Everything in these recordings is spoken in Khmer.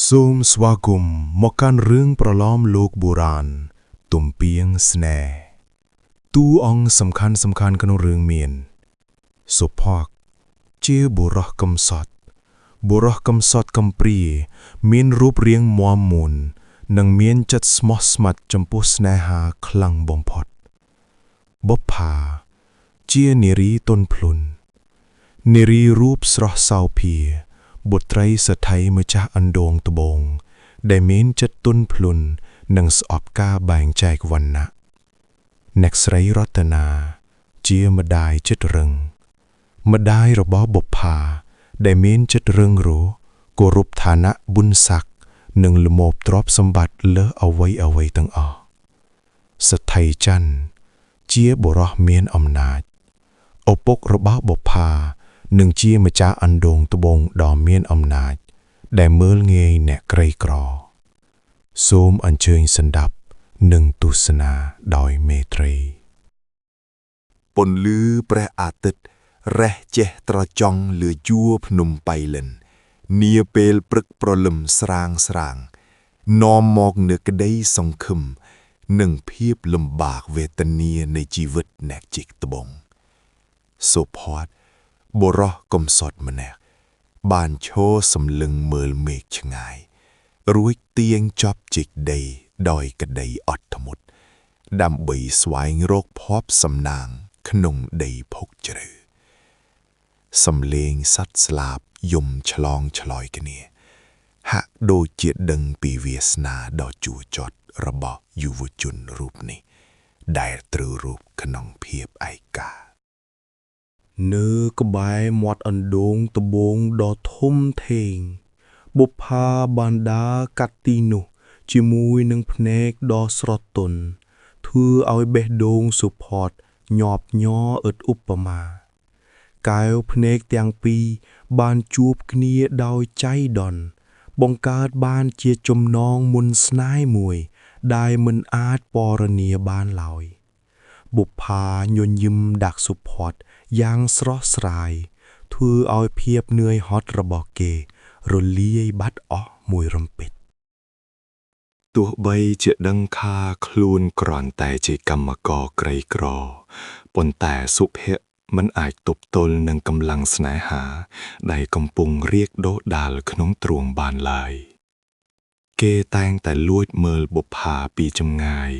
សូមស្វាគមន៍មកកាន់រឿងប្រលោមលោកបុរាណទំពាំងស្នេហ៍តួអង្គសំខាន់សំខាន់ក្នុងរឿងមានសុភ័ក្រជាបុរសកំសត់បុរសកំសត់កំព្រា មានរូបរាងមាំមួននិងមានចិត្តស្មោះស្ម័គ្រចំពោះស្នេហាខ្លាំងបំផុតបុប្ផាជានារីទន់ភ្លន់នារីរូបស្រស់សោភា បុត្រីសេដ្ឋីម្ចាស់អណ្ដូងត្បូង ដែលមានចិត្តទន់ភ្លន់និងស្អប់ការបែងចែកវណ្ណៈអ្នកស្រីរតនាជាម្ដាយចិត្តរឹង ម្ដាយរបស់បុប្ផាដែលមានចិត្តរឹងរូសគោរពឋានៈបុណ្យស័ក្តិនិងល្មោភទ្រព្យសម្បត្តិលើសអ្វីអ្វីទាំងអស់សេដ្ឋីច័ន្ទជាបុរសមានអំណាចឪពុករបស់បុប្ផានិងជាម្ចាស់អណ្ដូងត្បូងដ៏មានអំណាច ដែលមើលងាយអ្នកក្រីក្រ សូមអញ្ជើញស្ដាប់និងទស្សនាដោយមេត្រី ពន្លឺព្រះអាទិត្យរះជះត្រចង់លើជួរភ្នំបៃលិននាពេលព្រឹកព្រលឹមស្រាងស្រាងនាំមកនូវក្តីសង្ឃឹមនិងភាពលំបាកវេទនានៃជីវិតអ្នកជីកត្បូងសុភ័ត្តបុរសកំសត់ម្នាក់បានឈរសម្លឹងមើលមេឃឆ្ងាយ រួចទាញចប់ជីកដីដោយក្តីអត់ធ្មត់ ដើម្បីស្វែងរកភ័ព្វសំណាងក្នុងដីភក់ជ្រៅសំលេងសត្វស្លាបយំឆ្លងឆ្លើយគ្នា ហាក់ដូចជាដឹងពីវាសនាដ៏ជូរចត់របស់យុវជនរូបនេះ ដែលត្រូវរូបក្នុងភាពឯកា នៅក្បែរមាត់អណ្ដូងត្បូងដ៏ធំធេងបុប្ផាបានដើរកាត់ទីនោះជាមួយនឹងភ្នែកដ៏ស្រទន់ធ្វើឲ្យបេះដូងសុភ័ត្តញាប់ញ័រឥតឧបមា កែវភ្នែកទាំងពីរបានជួបគ្នាដោយចៃដន្យបង្កើតបានជាចំណងមន្តស្នេហ៍មួយ ដែលមិនអាចពណ៌នាបានឡើយ បុប្ផាញញឹមដាក់សុភ័ត្តយ៉ាងស្រស់ស្រាយធ្វើឲ្យភាពនឿយហត់របស់គេរលាយបាត់អស់មួយរំពេច ទោះបីជាដឹងថាខ្លួនគ្រាន់តែជាកម្មករក្រីក្រប៉ុន្តែសុភ័ក្រមិនអាចទប់ទល់នឹងកម្លាំងស្នេហា ដែលកំពុងរៀកដុះដាលក្នុងទ្រូងបានឡើយ គេតែងតែលួចមើលបុប្ផាពីចម្ងាយ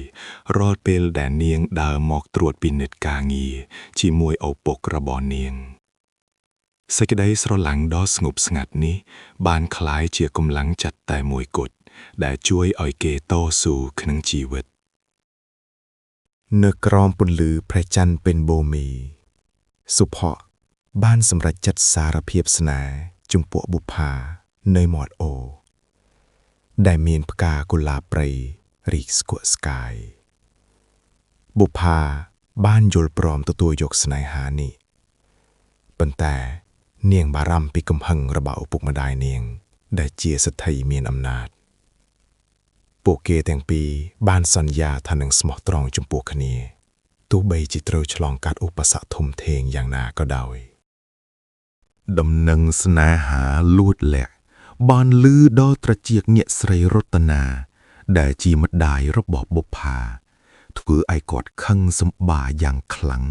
រាល់ពេលដែលនាងដើរមកត្រួតពិនិត្យការងារជាមួយឪពុករបស់នាង សេចក្តីស្រឡាញ់ដ៏ស្ងប់ស្ងាត់នេះ បានក្លាយជាកម្លាំងចិត្តតែមួយគត់ដែលជួយឲ្យគេតស៊ូក្នុងជីវិត នៅក្រោមពន្លឺព្រះច័ន្ទពេញបូមី សុភ័ក្របានសម្រេចចិត្តសារភាពស្នេហ៍ចំពោះបុប្ផានៅមាត់អូរដែលមានផ្កាកុលាបព្រៃរីកស្គក់ស្កាយបុប្ផាបានយល់ព្រមទទួលយកស្នេហានេះប៉ុន្តែនាងបារម្ភពីកំហឹងរបស់ឪពុកម្ដាយនាង ដែលជាសេដ្ឋីមានអំណាច ពួកគេទាំងពីរបានសន្យាថានឹងស្មោះត្រង់ចំពោះគ្នាទោះបីជាត្រូវឆ្លងកាត់ឧបសគ្គធំធេងយ៉ាងណាក៏ដោយ ដំណឹងស្នេហាលួចលាក់បានលឺដល់ត្រចៀកអ្នកស្រីរតនា ដែលជាម្ដាយរបស់បុប្ផា ធ្វើឲ្យគាត់ខឹងសម្បាយ៉ាងខ្លាំង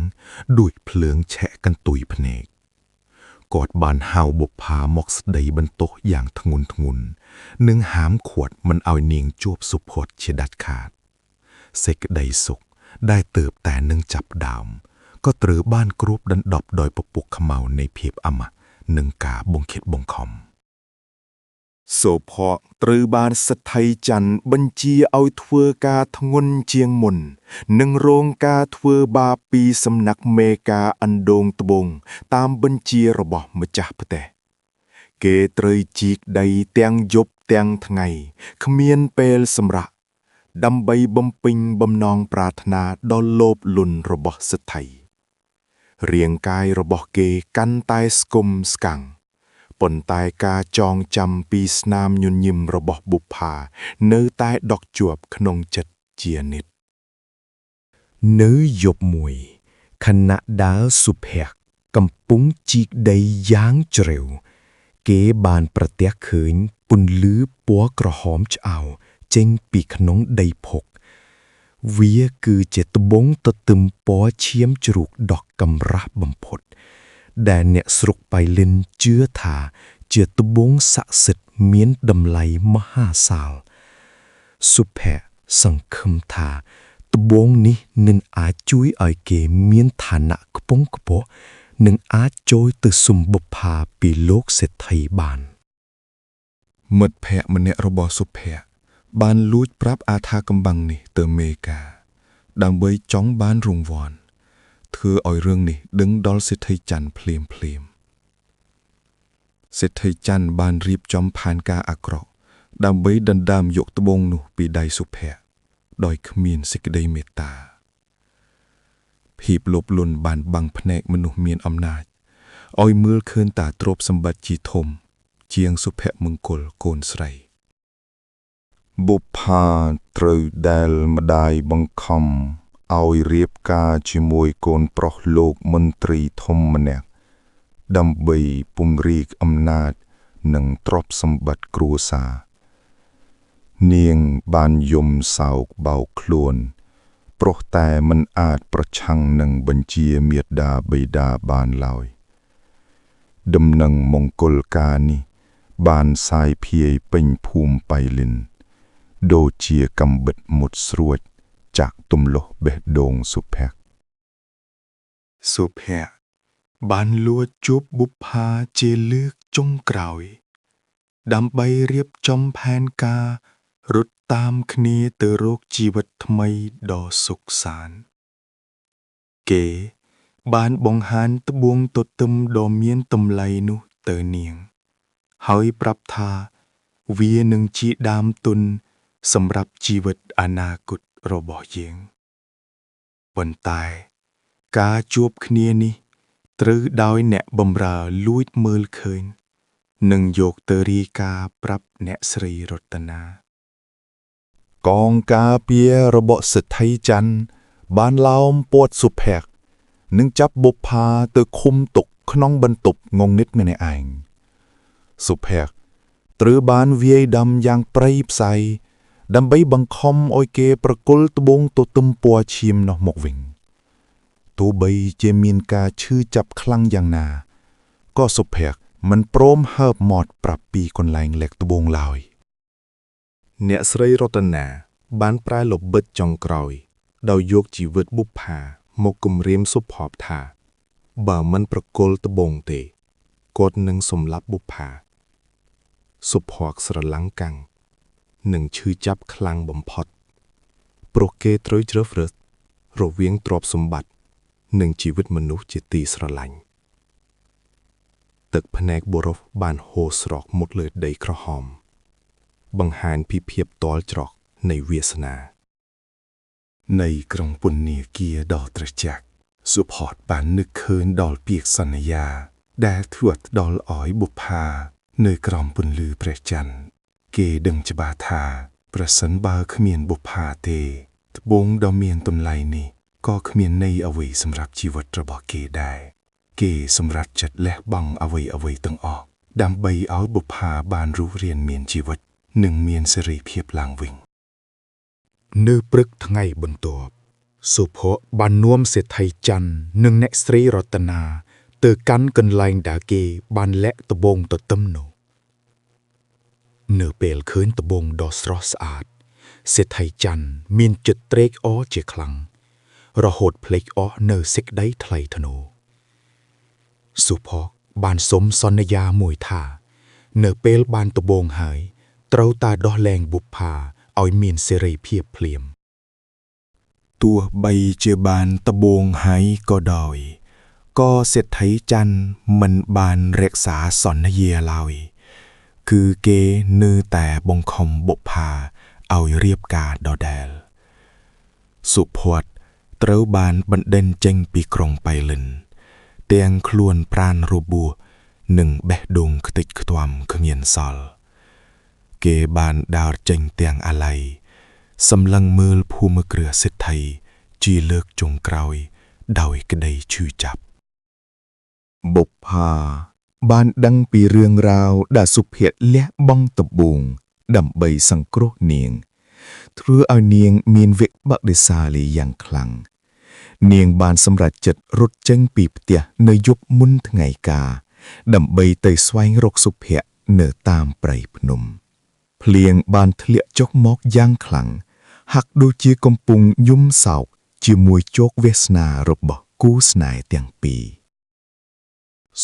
ដូចភ្លើងឆេះកន្ទុយភ្នែកគាត់បានហៅបុប្ផាមកស្ដីបន្ទោសយ៉ាងធ្ងន់ធ្ងរនិងហាមឃាត់មិនឲ្យនាងជួបសុភ័ត្តជាដាច់ខាតសេចក្តីសុខដែលទើបតែនឹងចាប់ផ្ដើមក៏ត្រូវបានគ្របដណ្ដប់ដោយពពុះខ្មៅនៃភាពអាម៉ាស់និងការបង្ខិតបង្ខំ សូភៈត្រូវបានសេដ្ឋីច័ន្ទបញ្ជាឲ្យធ្វើការធ្ងន់ជាងមុន និងរងការធ្វើបាបពីសំណាក់មេការអណ្ដូងត្បូងតាមបញ្ជារបស់ម្ចាស់ផ្ទះគេត្រូវជីកដីទាំងយប់ទាំងថ្ងៃគ្មានពេលសម្រាកដើម្បីបំពេញបំណងប្រាថ្នាដ៏លោភលន់របស់សេដ្ឋីរាងកាយរបស់គេកាន់តែស្គមស្កាំង ប៉ុន្តែការចងចាំពីស្នាមញញឹមរបស់បុប្ផានៅតែដក់ជាប់ក្នុងចិត្តជានិច្ច នៅយប់មួយខណៈដែលសុភ័ក្រកំពុងជីកដីយ៉ាងជ្រៅគេបានប្រទះឃើញពន្លឺ ពណ៌ក្រហមឆ្អៅចេញពីក្នុងដីភក់ វាគឺជាត្បូងទទឹមពណ៌ឈាមជ្រូកដ៏កម្រាស់បំផុត ដែលអ្នកស្រុកបៃលិនជឿថាជាត្បូងស័ក្តិសិទ្ធិមានតម្លៃមហាសាល សុភ័ក្រសង្ឃឹមថាត្បូងនេះនឹងអាចជួយឲ្យគេមានឋានៈខ្ពង់ខ្ពស់និងអាចចូលទៅសុំបុប្ផាពីលោកសេដ្ឋីបាន មិត្តភ័ក្តិម្នាក់របស់សុភ័ក្របានលួចប្រាប់អាថាកំបាំងនេះទៅមេកា ដើម្បីចង់បានរង្វាន់ធ្វើឲ្យរឿងនេះដឹងដល់សេដ្ឋីច័ន្ទភ្លាមភ្លាមៗសេដ្ឋីច័ន្ទបានរៀបចំផែនការអាក្រក់ដើម្បីដណ្ដើមយកត្បូងនោះពីដៃសុភ័ក្រដោយគ្មានសេចក្តីមេត្តា ភាពលោភលន់បានបាំងភ្នែកមនុស្សមានអំណាចឲ្យមើលឃើញតាទ្រព្យសម្បត្តិជាធំ ជាងសុភមង្គលកូនស្រី បុប្ផាត្រូវដែលម្ដាយបង្ខំឲ្យរៀបការជាមួយកូនប្រុសលោកមន្ត្រីធំម្នាក់ដើម្បីពង្រីកអំណាចនិងទ្រព្យសម្បត្តិគ្រួសារនាងបានយំសោកបោកខ្លួន ព្រោះតែមិនអាចប្រឆាំងនឹងបញ្ជាមាតាបិតាបានឡើយ ដំណឹងមង្គលការនេះបានសាយភាយពេញភូមិបៃលិន ដូចជាកំបិតមុតស្រួចចាក់ទំលុះបេះដូងសុភ័ក្រ សុភ័ក្របានលួចជួបបុប្ផាជាលើកចុងក្រោយ ដើម្បីរៀបចំផែនការរត់តាមគ្នាទៅរកជីវិតថ្មីដ៏សុខសាន្តគេបានបង្ហាញត្បូងទទឹមដ៏មានតម្លៃនោះទៅនាង ហើយប្រាប់ថាវានឹងជាដើមទុនសម្រាប់ជីវិតអនាគតរបស់យើងប៉ុន្តែ ការជួបគ្នានេះត្រូវដោយអ្នកបម្រើលួចមើលឃើញ និងយកទៅរាយការណ៍ប្រាប់អ្នកស្រីរតនា កងការពាររបស់សេដ្ឋីច័ន្ទបានឡោមព័ទ្ធសុភ័ក្រនិងចាប់បុប្ផាទៅឃុំទុកក្នុងបន្ទប់ងងឹតម្នាក់ឯងសុភ័ក្រត្រូវបានវាយដំយ៉ាងព្រៃផ្សៃដើម្បីបង្ខំឲ្យគេប្រគល់ត្បូងទទឹមពណ៌ឈាមនោះមកវិញទោះបីជាមានការឈឺចាប់ខ្លាំងយ៉ាងណាក៏សុភ័ក្រមិនព្រមហើបមាត់ប្រាប់ពីកន្លែងលាក់ត្បូងឡើយ អ្នកស្រីរតនាបានប្រើល្បិចចុងក្រោយ ដោយយកជីវិតបុប្ផាមកគំរាមសុភ័ក្រថា បើមិនប្រគល់ត្បូងទេគាត់នឹងសម្លាប់បុប្ផាសុភ័ក្រស្រឡាំងកាំងនិងឈឺចាប់ខ្លាំងបំផុត ព្រោះគេត្រូវជ្រើសរើសរវាងទ្រព្យសម្បត្តិនិងជីវិតមនុស្សជាទីស្រឡាញ់ទឹកភ្នែកបុរសបានហូរស្រកមកលើដីក្រហម បង្ហាញពីភាពតល់ច្រកនៃវាសនា នៃក្រុងពន្ធនាគារដ៏ត្រជាក់សុផតបាននឹកឃើញដល់ពាក្យសន្យា ដែលធ្វើដល់ឲ្យបុប្ផានៅក្រោមពន្លឺព្រះច័ន្ទគេដឹងច្បាស់ថា ប្រសិនបើគ្មានបុប្ផាទេត្បូងដ៏មានតម្លៃនេះក៏គ្មានន័យអ្វីសម្រាប់ជីវិតរបស់គេដែរគេសម្រាប់ចិត្តលះបង់អ្វីអ្វីទាំងអស់ដើម្បីឲ្យបុប្ផាបានរស់រានមានជីវិត និងមានសេរីភាពឡើងវិញ នៅព្រឹកថ្ងៃបន្ទាប់សុភ័ក្របាននាំសេដ្ឋីច័ន្ទនិងអ្នកស្រីរតនាទៅកាន់កន្លែងដែលគេបានលាក់ត្បូងទទឹមនោះនៅពេលឃើញត្បូងដ៏ស្រស់ស្អាតសេដ្ឋីច័ន្ទមានចិត្តត្រេកអរជាខ្លាំងរហូតភ្លេចអស់នៅសេចក្តីថ្លៃថ្នូរសុភ័ក្របានសុំសន្យាមួយថា នៅពេលបានត្បូងហើយ ត្រូវតែដោះលែងបុប្ផាឲ្យមានសេរីភាពភ្លាម ទោះបីជាបានត្បូងហើយក៏ដោយក៏សេដ្ឋីច័ន្ទមិនបានរក្សាសន្យាឡើយ គឺគេនៅតែបង្ខំបុប្ផាឲ្យរៀបការដដែល សុភ័ត្តត្រូវបានបណ្ដេញចេញពីក្រុងបៃលិន ទាំងខ្លួនប្រានរបួសនិងបេះដូងខ្ទេចខ្ទាំគ្មានសល់ គេបានដើរចេញទាំងអាល័យ សម្លឹងមើលភូមិគ្រឹះសេដ្ឋីជាលើកចុងក្រោយដោយក្តីឈឺចាប់ បុប្ផាបានដឹងពីរឿងរ៉ាវដែលសុភ័ក្រលះបង់ត្បូង ដើម្បីសង្គ្រោះនាងធ្វើឲ្យនាងមានវិបដិសាលីយ៉ាងខ្លាំង នាងបានសម្រេចចិត្តរត់ចេញពីផ្ទះនៅយប់មុនថ្ងៃការ ដើម្បីទៅស្វែងរកសុភ័ក្រនៅតាមព្រៃភ្នំ ភ្លៀងបានធ្លាក់ចុះមកយ៉ាងខ្លាំងហាក់ដូចជាកំពុងយំសោកជាមួយជោគវាសនារបស់គូស្នេហ៍ទាំងពីរ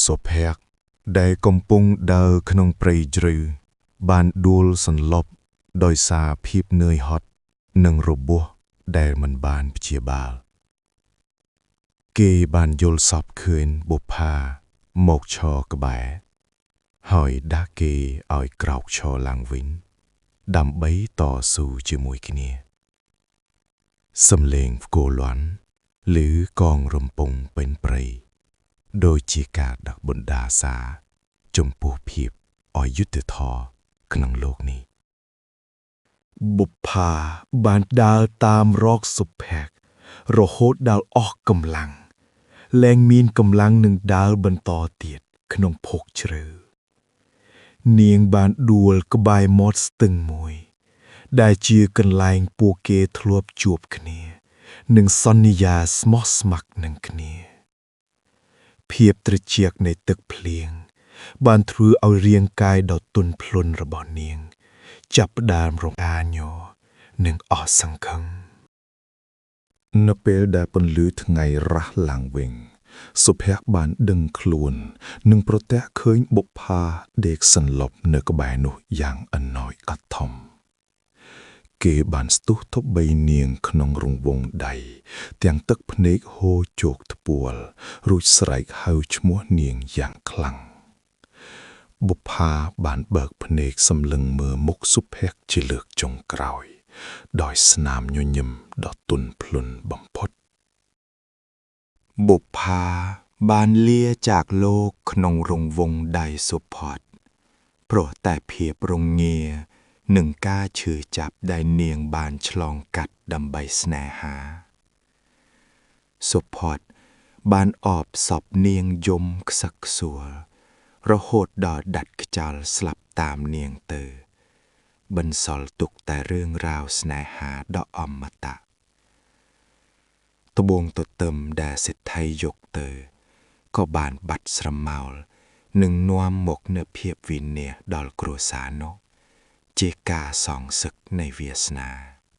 សុភ័ក្រដែលកំពុងដើរក្នុងព្រៃជ្រៅបានដួលសន្លប់ដោយសារភាពនឿយហត់និងរបួសដែលមិនបានព្យាបាល គេបានយល់សប្តិឃើញបុប្ផាមកឈរក្បែរហើយដាស់គេឲ្យក្រោកឈរឡើងវិញ ដើម្បីតស៊ូជាមួយគ្នា សំឡេងផ្គរលាន់ឬកងរំពងពេញព្រៃ ដូចជាការដឹកបណ្ដាសា ចំពោះភាពអយុត្តិធម៌ក្នុងលោកនេះ បុប្ផាបានដើរតាមរកសុភ័ក្ររហូតដល់អស់កម្លាំងលែងមានកម្លាំងនឹងដើរបន្តទៀតក្នុងភពជ្រៅនាងបានដួលក្បែរមាត់ស្ទឹងមួយ ដែលជាកន្លែងពួកគេធ្លាប់ជួបគ្នា និងសន្យាស្មោះស្ម័គ្រនឹងគ្នា ភាពត្រជាក់នៃទឹកភ្លៀង បានធ្វើឲ្យរាងកាយដ៏ទន់ភ្លន់របស់នាង ចាប់ផ្ដើមរំអាញរនិងអស់សង្ឃឹម នៅពេលដែលពន្លឺថ្ងៃរះឡើងវិញ សុភ័ក្របានដឹងខ្លួន និងប្រទះឃើញបុប្ផាដេកសន្លប់នៅក្បែរនោះយ៉ាងអណោចអធមគេបានស្ទុះទបីនាងក្នុងរង្វង់ដៃ ទាំងទឹកភ្នែកហូរជោកថ្ពួល រួចស្រែកហៅឈ្មោះនាងយ៉ាងខ្លាំង បុប្ផាបានបើកភ្នែកសម្លឹងមើលមុខសុភ័ក្រជាលើកចុងក្រោយ ដោយស្នាមញញឹមដ៏ទន់ភ្លន់បំផុត បុប្ផាបានលាចាកលោកក្នុងរង្វង់ដៃសុផតព្រោះតែភាពរងានិងការឈឺចាប់ដែលនាងបានឆ្លងកាត់ដើម្បីស្នេហា សុផតបានអបសពនាងយំខ្សឹកខ្សួល រហូតដល់ដាច់ខ្យល់ស្លាប់តាមនាងទៅ បន្សល់ទុកតែរឿងរ៉ាវស្នេហាដ៏អមតៈ ត្បូងទទឹមដែលសេដ្ឋីយកទៅ ក៏បានបាត់ស្រមោលនិងនាំមកនូវភាពវិនាសដល់គ្រួសារនោះ ជាការសងសឹកនៃវាសនា